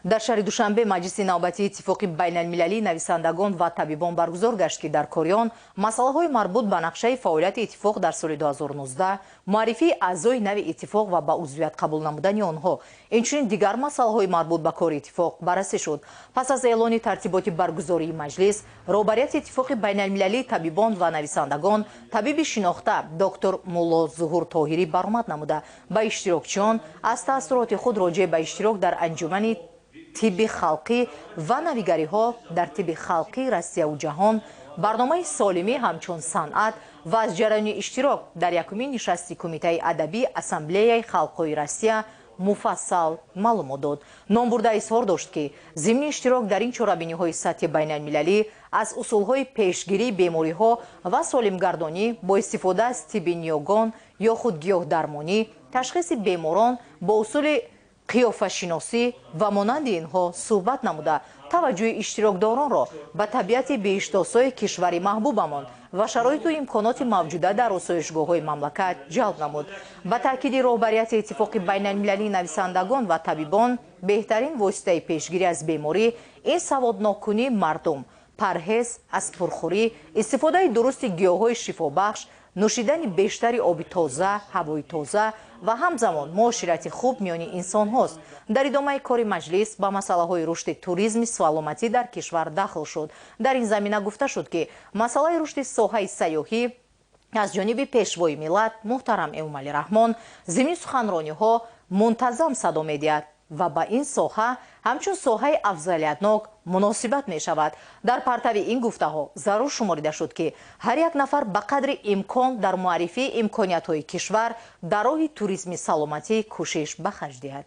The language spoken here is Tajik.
Дар шаҳри Душанбе маҷлиси навбатии Иттифоқи байналмилалии нависандагон ва табибон баргузор гашт, ки дар кори он масъалаҳои марбут ба нақшаи фаъолияти иттифоқ дар соли 2019, муаррифии аъзои нави иттифоқ ва ба узвият қабул намудани онҳо, инчунин дигар масъалаҳои марбут ба кори иттифоқ баррасӣ шуд. Пас аз эълони тартиботи баргузории маҷлис, роҳбарияти Иттифоқи байналмилалии табибон ва нависандагон, табиби шинохта доктор Мулло Зуҳур Тоҳирӣ баромад намуда, ба иштирокчиён аз таассуроти худ роҷеъ ба иштирок дар анҷумани тибби халқӣ ва навигариҳо дар тибби халқии Россияву ҷаҳон, барномаи солимӣ ҳамчун санъат ва аз ҷараёни иштирок дар якумин нишасти Кумитаи адабии Ассамблеяи халқҳои Россия муфассал маълумот дод. Номбурда изҳор дошт, ки зимни иштирок дар ин чорабиниҳои сатҳи байналмилалӣ аз усулҳои пешгирии бемориҳо ва солимгардонӣ бо истифода аз тибби ниёгон ё худ гиёҳдармонӣ, ташхиси беморон бо усули қиёфашиносӣ ва монанди инҳо суҳбат намуда, таваҷҷӯҳи иштирокдоронро ба табиати биҳиштосои кишвари маҳбубамон ва шароиту имконоти мавҷуда дар осоишгоҳҳои мамлакат ҷалб намуд. Ба таъкиди роҳбарияти Иттифоқи байналмилалии нависандагон ва табибон, беҳтарин воситаи пешгирӣ аз беморӣ ин саводноккунии мардум, парҳез аз пурхӯрӣ, истифодаи дурусти гиёҳҳои шифобахш, нӯшидани бештари оби тоза, ҳавои тоза ва ҳамзамон муоширати хуб миёни инсонҳост. Дар идомаи кори маҷлис ба масъалаҳои рушди туризми саломатӣ дар кишвар дахл шуд. Дар ин замина гуфта шуд, ки масъалаи рушди соҳаи сайёҳӣ аз ҷониби Пешвои миллат муҳтарам Эмомалӣ Раҳмон зимни суханрониҳо мунтазам садо медиҳад ва ба ин соҳа ҳамчун соҳаи афзалиятнок муносибат мешавад. Дар партави ин гуфтаҳо зарур шуморида шуд, ки ҳар як нафар ба қадри имкон дар муаррифии имкониятҳои кишвар дар роҳи туризми саломатӣ кӯшиш ба харҷ диҳад.